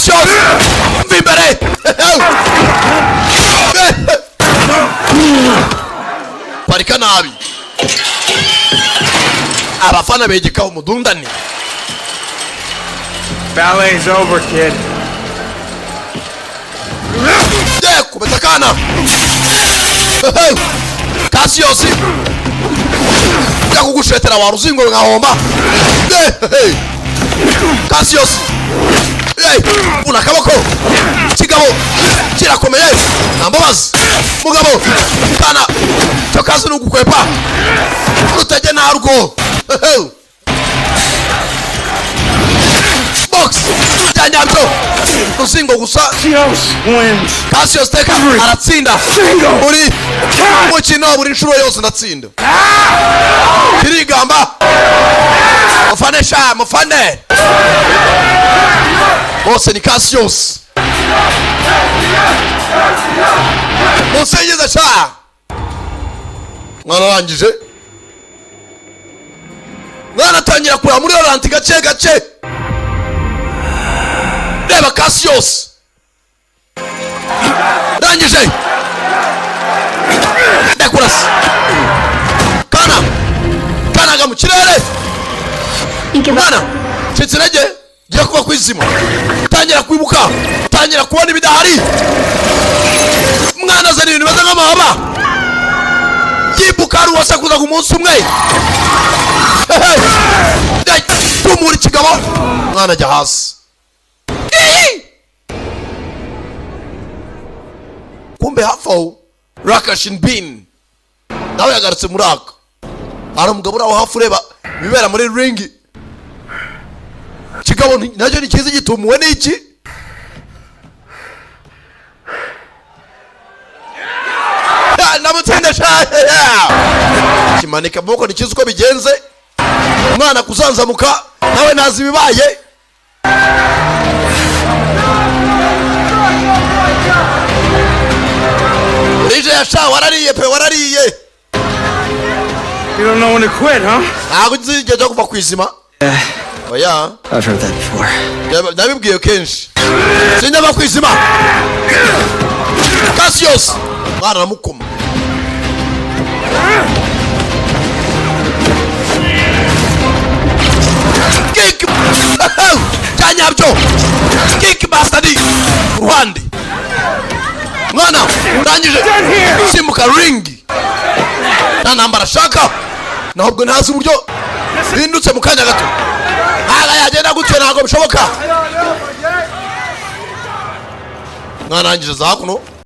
Cassius mva imbere. Parika nabi, abafana begekaho umudundani. Ballet's over, kid. Ye kubeta akana Cassius yakugushetera wa ruzingo nkahomba. Cassius una akaboko kigabo kirakomeye, nta mbabazi mugabo. Kana cyo kazi ni ugukwepa rutage narwo. Box bya nyabyo, ruzingo gusa. Cassius wins. Cassius teka aratsinda buri mukino, buri nshuro yose ndatsinda. Kirigamba mufane sha, mufane bose ni Cassius, musingize sha. Mwararangije, mwana atangira kureba muri ralenti gake gake. Reba Cassius rangije, ndakurasa kana kanaga mu kirere. Mwana ncitse intege, ngiye kuba ku izima, tangira kwibuka, tangira kubona ibidahari. Mwana azana ibintu bimeze nk'amababa, yibuka hari uwasakuzaga umunsi umwe. Tumura ikigabo, mwana ajya hasi. Ihi! Kumbe hafi aho Rakashin bin nawe yagarutse muri aka. Hari umugabo uri aho hafi ureba ibibera muri ringi. Kigabo nacyo ni cyiza, gitumuwe n'iki? Ah, ndamutsinda sha! Kimanika amaboko, ntikizi uko bigenze. Umwana kuzanzamuka nawe ntazi ibibaye. Rije yasha, warariye pe, warariye. You don't know when to quit, huh? Ntabwo uzi igihe cyo kuva ku izima, oya. I've heard that before. Nabibwiye kenshi, sinjya ku izima. Cassius mwana aramukoma. Kick cya nyabyo, kick bastard ku ruhande. Mwana urangije simbuka ringi, nta ntambara ashaka, ntabwo ntazi uburyo bindutse mu kanya gato. Ntabwo yagenda gutyo, ntabwo bishoboka. Mwana arangije za hakuno.